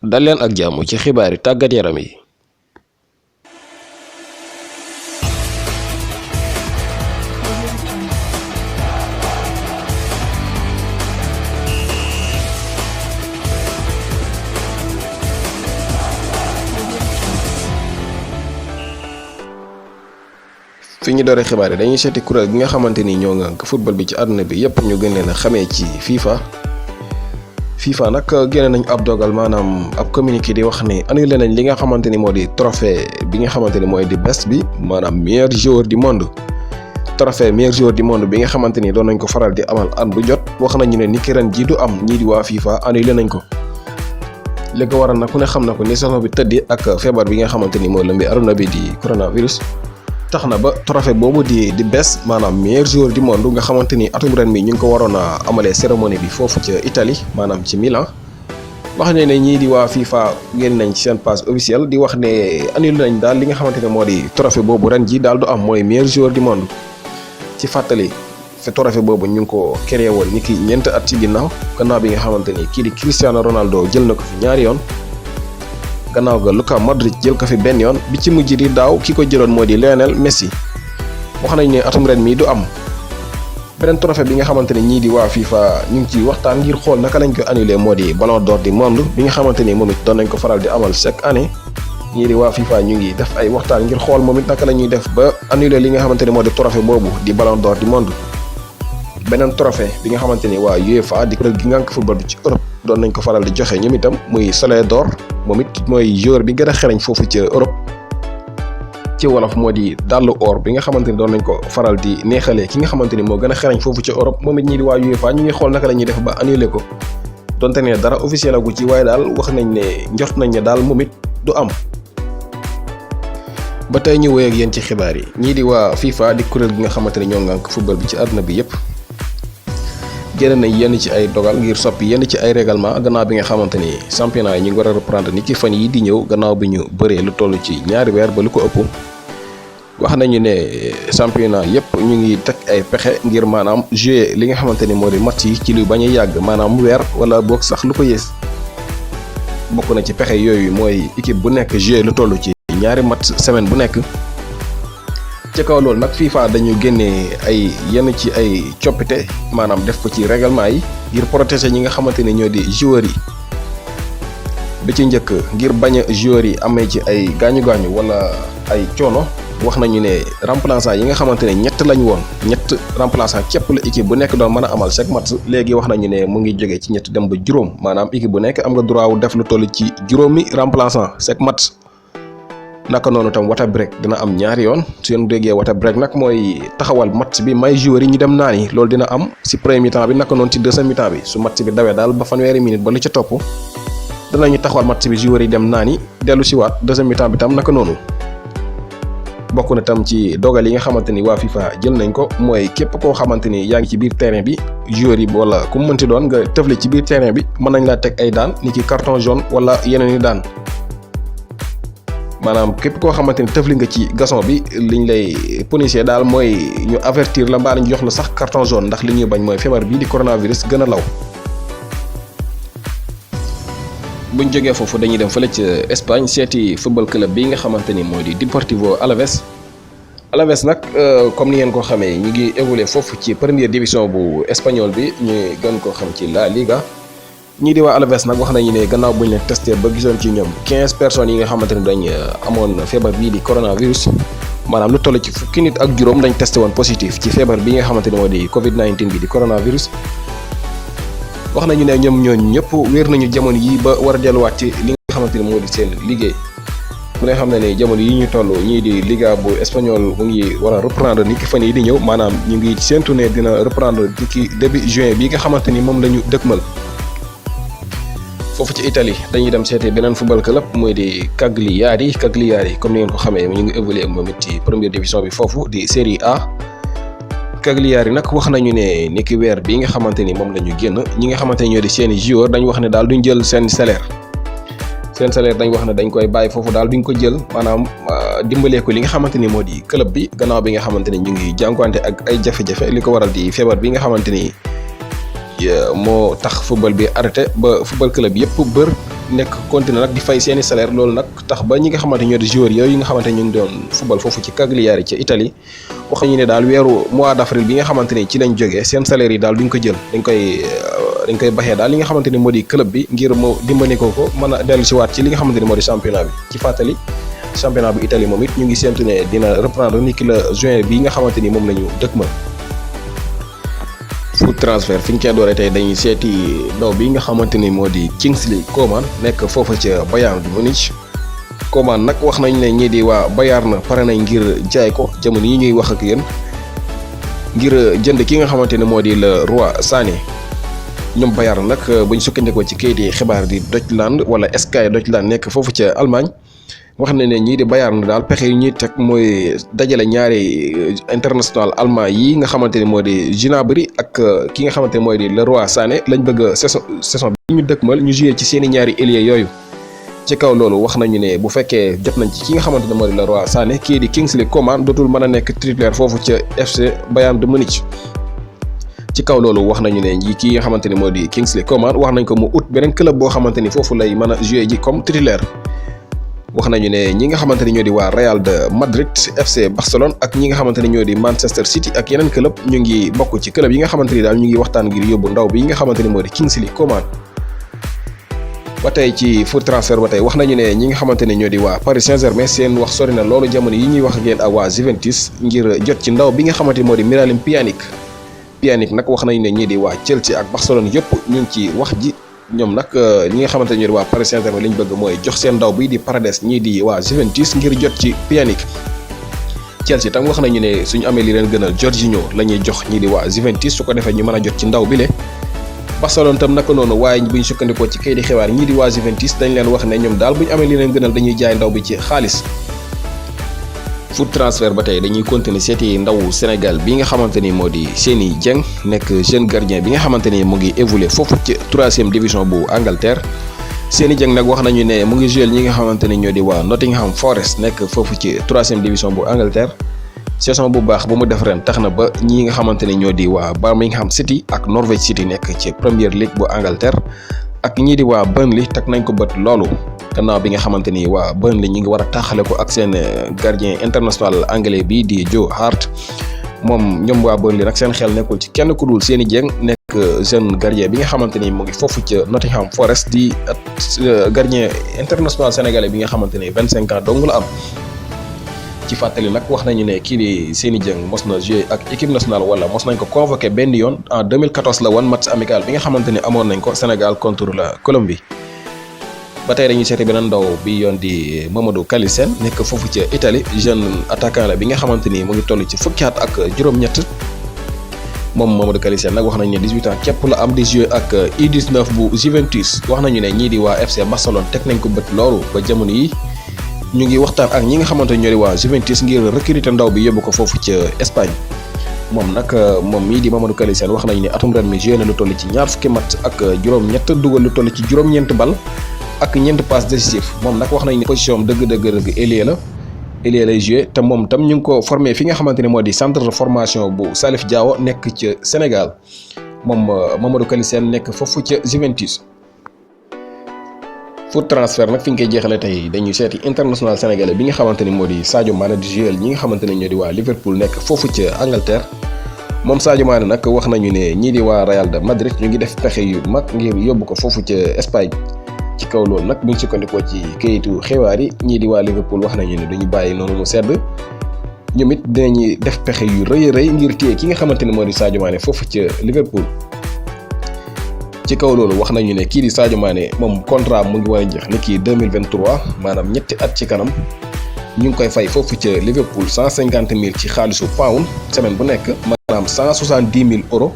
dal leen ak jàmm ci xibaari tàggat yaram yi. fi ñu doore xibaar yi dañuy seeti kuréel gi nga xamante ni ñoo ngànk football bi ci àdduna bi yépp ñu gën leen a xamee ci FIFA nag génne nañ ab dogal maanaam ab communiqué di wax ne annulé nañ li nga xamante ni moo di trophée bi nga xamante ni mooy di best bi maanaam meilleur joueur du monde. trophée meilleur joueur du monde bi nga xamante ni doon nañ ko faral di amal at bu jot wax nañu ne ni ki ren ji du am ñii di waa FIFA annulé nañ ko. li ko waral nag ku ne xam na ko ni saison bi tëddi ak feebar bi nga xamante ni moo lëmbi aduna bi di coronavirus. tax na ba trophée boobu di best maanaam meilleur joueur du monde nga xamante ni atum ren mi ñu ngi ko waroon a amalee cérémonie bi foofu ca Italie maanaam ci Milan wax ne ñii di waa FIFA génn nañ ci seen page officielle di wax ne annulé nañ daal li nga xamante ne moo di trophée boobu ren ji daal du am mooy meilleur joueur du monde. ci fàttali fe trophée boobu ñu ngi ko créé woon ni ki ñeent at ci ginnaaw gannaaw bi nga xamante ni kii di Cristiano Ronaldo jël na ko fi ñaari yoon. gannaaw ga Luka Modric jël ko fi benn yoon bi ci mujj di daaw ki ko jëloon moo di Lionel Messi wax nañ ne atum ren mii du am beneen trophée bi nga xamante ne ñii di waa FIFA ñu ngi ciy waxtaan ngir xool naka lañ ko annulé moo di Ballon d'Or du monde bi nga xamante ni moom it doon nañ ko faral di amal chaque année ñii di waa FIFA ñu ngi def ay waxtaan ngir xool moom it naka la ñuy def ba annulé li nga xamante ni moo di trophée boobu di Ballon d'Or du monde. beneen trophée bi nga xamante ni waa UEFA di kuréel gi ngànk football bi ci Europe doon nañ ko faral di joxe ñoom itam muy Soleil d'Or moom it mooy joueur bi gën a xereñ foofu ca Europe ci wolof moo di dàllu or bi nga xamante ni doon nañ ko faral di neexalee ki nga xamante ni moo gën a xereñ foofu ca Europe moom it ñii di waa UEFA ñu ngi xool naka la ñuy def ba annulé ko donte ne dara officiel agu ci waaye daal wax nañ ne njort nañ ne daal moom it du am. ba tey ñu wéy ak yéen ci xibaar yi ñii di waa FIFA di kuréel gi nga xamante ni ñoo ngànk football bi ci àdduna bi yépp génn nañ yenn ci ay dogal ngir soppi yenn ci ay règlement gannaaw bi nga xamante ni championnat yi ñu ngi war a reprendre ni ki fan yi di ñëw gannaaw bi ñu bëree lu toll ci ñaari weer ba lu ko ëpp wax nañu ne championnat yépp ñu ngi teg ay pexe ngir maanaam jouer li nga xamante ni moo di match yi ci lu bañ a yàgg maanaam weer wala boog sax lu ko yées bokk na ci pexe yooyu mooy équipe bu nekk jouer lu toll ci ñaari match semaine bu nekk. ci kaw loolu nag FIFA dañu génnee ay yenn ci ay coppite maanaam def ko ci règlement yi ngir protéger ñi nga xamante ne ñoo di joueurs yi bi ci njëkk ngir bañ a joueurs yi amee ci ay gaañu-gaañu wala ay coono wax nañu ne remplaçant yi nga xamante ne ñett lañ woon ñett remplaçant képp la équipe bu nekk doon mën a amal chaque match léegi wax nañu ne mu ngi jógee ci ñett dem ba juróom maanaam équipe bu nekk am nga droit wu def lu toll ci juróomi remplaçant chaque match. naka noonu tam water break dina am ñaari yoon su ngeen déggee water break nag mooy taxawal match bi may joueurs yi ñu dem naani loolu dina am ci premier mi-temps bi naka noonu ci deuxième mi-temps bi su match bi dawee daal ba fanweeri minute ba lu ca topp danañu taxawal match bi joueurs yi dem naani dellu si waat deuxième mi-temps bi tam naka noonu. bokk na tam ci dogal yi nga xamante ni waa FIFA jël nañ ko mooy képp koo xamante ni yaa ngi ci biir terrain bi joueurs yi wala ku mu mënti doon nga tëfle ci biir terrain bi mën nañ laa teg ay daan ni ki carton jaune wala yeneen i daan. maanaam képp koo xamante ni tëfli nga ci gazon bi liñ lay punissé daal mooy ñu avertir la mbaa ñu jox la sax carton jaune ndax li ñuy bañ mooy feebar bii di coronavirus gën a law. buñ jógee foofu dañuy dem fële ca Espagne seeti football club bi nga xamante ni moo di Deportivo Alaves. Alaves nag comme ni ngeen ko xamee ñu ngi évoluer foofu ci première division bu espagnol bi ñu gën koo xam ci La Liga. ñii di waa Alaves nag wax nañu ne gannaaw bu ñu leen testé ba gisoon ci ñoom 15 personnes yi nga xamante ne dañ amoon feebar bii di coronavirus maanaam lu toll ci fukki nit ak juróom dañ testé woon positif ci feebar bi nga xamante ne moo di Covid-19 bi di coronavirus. wax nañu ne ñoom ñooñu ñëpp wér nañu jamono yi ba war a delluwaat ci li nga xamante ne moo di seen liggéey bu nga xam ne jamono yi ñu toll ñii di Liga bu espagnol mu ngi war a reprendre ni ki fan yi di ñëw maanaam ñu ngi séntu ne dina reprendre di ki début juin bi nga xamante ni moom la ñu dëkkmal. foofu ci Italie dañuy dem seeti beneen football club mooy di Cagliari comme ni ngeen ko xamee ñu ngi évoluer moom it ci première division bi foofu di Serie A. Cagliari nag wax nañu ne ni ki weer bi nga xamante ni moom la ñu génn ñi nga xamante ni ñoo di seeni joueur dañ wax ne daal duñ jël seen salaire dañ wax ne dañ koy bàyyi foofu daal duñ ko jël maanaam dimbalee ko li nga xamante ni moo di club bi gannaaw bi nga xamante ni ñu ngi jànkuwante ak ay jafe-jafe li ko waral di feebar bi nga xamante ni moo tax football bi arrêté ba football club yëpp nekk continuer nag di fay seeni salaire loolu nag tax ba ñi nga xamante ñoo di joueurs yooyu nga xamante ñu ngi doon football foofu ci Cagliari ca Italie wax nañu ne daal weeru mois d'avril bi nga xamante ni ci lañ jógee seen salaire yi daal duñ ko jël dañ koy baxee daal li nga xamante ni moo di club bi ngir mu dimbali ko mën a dellu si waat ci li nga xamante ni moo di championnat bi ci fàttali championnat bu Italie moom it ñu ngi séntu ne dina reprendre ni ki la juin bi nga xamante ni moom la ñu dëkkmal. foot transfert fi ñu koy dooree tey dañuy seeti ndaw bi nga xamante ni moo di Kingsley Coman nekk foofa ca Bayern Munich. Coman nag wax nañ ne ñii di waa Bayern pare nañ ngir jaay ko jamono yi ñuy wax ak yéen ngir jënd ki nga xamante ne moo di Leroy Sané. ñoom Bayern nag bu ñu sukkandikoo ci kayit yi xibaar di Deutschland wala Sky Deutschland nekk foofu ca Allemagne wax na ne ñii di Bayern daal pexe yi ñuy teg mooy dajale ñaari international allemand yi nga xamante ni moo di Gnabry ak ki nga xamante ni mooy di Leroy Sané lañ bëgg saison bi ñu dëkkmal ñu joué ci seeni ñaari ailier yooyu. ci kaw loolu wax nañu ne bu fekkee jot nañ ci ki nga xamante ne moo di Leroy Sané kii di Kingsley Coman dootul mën a nekk titulaire foofu ca FC Bayern de Munich. ci kaw loolu wax nañu ne kii nga xamante ni moo di Kingsley Coman wax nañ ko mu ut beneen club boo xamante ni foofu lay mën a joué ji comme titulaire. wax nañu ne ñi nga xamante ni ñoo di waa Real de Madrid FC Barcelone ak ñi nga xamante ni ñoo di Manchester City ak yeneen club ñu ngi bokk ci club yi nga xamante ni daal ñu ngi waxtaan ngir yóbbu ndaw bi nga xamante ni moo di Kingsley Coman. ba tey ci foot transfert ba tey wax nañu ne ñi nga xamante ni ñoo di waa Paris Saint-Germain seen wax sori na loolu jamono yi ñuy wax ak yéen ak waa Juventus ngir jot ci ndaw bi nga xamante ni moo di Miralem Pjanic nag wax nañu ne ñii di waa Chelsea ak Barcelone yëpp ñu ngi ci wax ji. ñoom nag ñi nga xamante ne ñoo di waa Paris Saint-Germain li ñu bëgg mooy jox seen ndaw bi di Paredes ñii di waa Juventus ngir jot ci Pjanic. Chelsea tam wax nañu ne suñu amee li leen gënal Jorginho la ñuy jox ñii di waa Juventus su ko defee ñu mën a jot ci ndaw bi le. Barcelone tam naka noonu waaye bu ñu sukkandikoo ci kayiti xibaar ñii di waa Juventus dañ leen wax ne ñoom daal bu ñu amee li leen gënal dañuy jaay ndaw bi ci xaalis. foot transfert ba tey dañuy continuer seeti ndaw Sénégal bi nga xamante ni moo di Seny Dieng nekk jeune gardien bi nga xamante ni mu ngi évoluer foofu ci 3e division bu Angleterre. Seny Dieng nag wax nañu ne mu ngi joué ñi nga xamante ni ñoo di waa Nottingham Forest nekk foofu ci 3e division bu Angleterre. saison bu baax bu mu def ren tax na ba ñi nga xamante ni ñoo di waa Birmingham City ak Norwich City nekk ci Premier League bu Angleterre ak ñii di waa Burnley teg nañ ko bët loolu. gannaaw bi nga xamante ni waa Burnley ñi ngi war a taxale ko ak seen gardien international anglais bi di Joe Hart moom ñoom waa Burnley nag seen xel nekkul ci kenn ku dul Seny Dieng nekk jeune gardien bi nga xamante ni mu ngi foofu ca Nottingham Forest di gardien international sénégalais bi nga xamante ni 25 ans dong la am. ci fàttali nag wax nañu ne kii di Seny Dieng mos na joué ak équipe nationale wala mos nañ ko convoqué benn yoon en 2014 la woon match amical bi nga xamante ni amoon nañ ko Sénégal contre la Colombie. ba tey dañuy seeti beneen ndaw bi yoon di Mamadou Kalisen nekk foofu ca Italie jeune attaquant la bi nga xamante ni mu ngi toll ci fukki at ak juróom-ñett moom Mamadou Kalisen nag wax nañu ne 18 ans képp la am di jouer ak U19 bu Juventus wax nañu ne ñii di waa FC Barcelone teg nañ ko bët loolu ba jamono yi ñu ngi waxtaan ak ñi nga xamante ni ñoo di waa Juventus ngir recruter ndaw bi yóbbu ko foofu ca Espagne. moom nag moom mii di Mamadou Kalisen wax nañu ne atum ren mi joué na lu toll ci ñaar fukki match ak juróom-ñett dugal lu toll ci juróom-ñeent bal. ak ñeent passe décisif moom nag wax nañ ne position dëgg ailier lay joué te moom tam ñu ngi ko formé fi nga xamante ne moo di centre de formation bu Salif Diao nekk ca Sénégal moom Mamadou Kalisen nekk foofu ca Juventus. foot transfert nag fi ñu koy jeexalee tey dañuy seeti international sénégalais bi nga xamante ni moo di Sadio Mané di joué ñi nga xamante ne ñoo di waa Liverpool nekk foofu ca Angleterre. moom Sadio Mané nag wax nañu ne ñii di waa Real de Madrid ñu ngi def pexe yu mag ngir yóbbu ko foofu ca Espagne. ci kaw loolu nag bu ñu sukkandikoo ci kayitu xibaar yi ñii di waa Liverpool wax nañu ne duñu bàyyi noonu mu sedd ñoom it dinañuy def pexe yu rëy a rëy ngir téye ki nga xamante ne moo di Sadio Mané foofu ca Liverpool. ci kaw loolu wax nañu ne kii di Sadio Mané moom contrat mu ngi war a jeex ni kii 2023 maanaam ñetti at ci kanam ñu ngi koy fay foofu ca Liverpool 150 000 ci xaalisu pound semaine bu nekk maanaam 170 000 euros.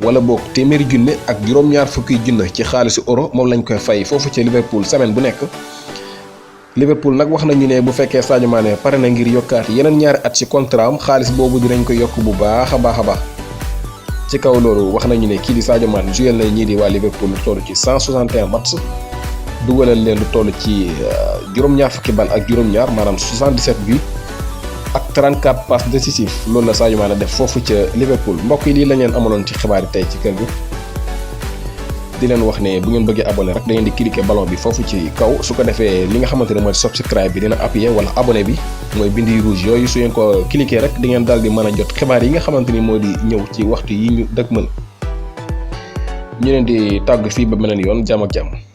wala boog téeméeri junne ak juróom-ñaar fukki junne ci xaalisu euro moom lañ koy fay foofu ci Liverpool semaine bu nekk. Liverpool nag wax nañu ne bu fekkee Sadio Mané pare na ngir yokkaat yeneen ñaari at ci contrat am xaalis boobu dinañ ko yokk bu baax a baax. ci kaw loolu wax nañu ne kii di Sadio Mané joué na ñii di waa Liverpool lu toll ci 161 match dugalal leen lu toll ci juróom-ñaar fukki bal ak juróom-ñaar maanaam 77 buts. ak 34 passes décisives loolu la Sadio Mané def foofu ca Liverpool mbokk yi lii la leen amaloon ci xibaar yi tey ci kër gi di leen wax ne bu ngeen bëggee abonné rek da ngeen di cliquer ballon bi foofu ci kaw su ko defee li nga xamante ne mooy subscribe bi dina appuyer wala abonné bi mooy bindi rouge yooyu su ngeen ko cliquer rek di ngeen daal di mën a jot xibaar yi nga xamante ni moo di ñëw ci waxtu yi ñu dëgmal ñu leen di tàgg fii ba beneen yoon jàmm ak jàmm.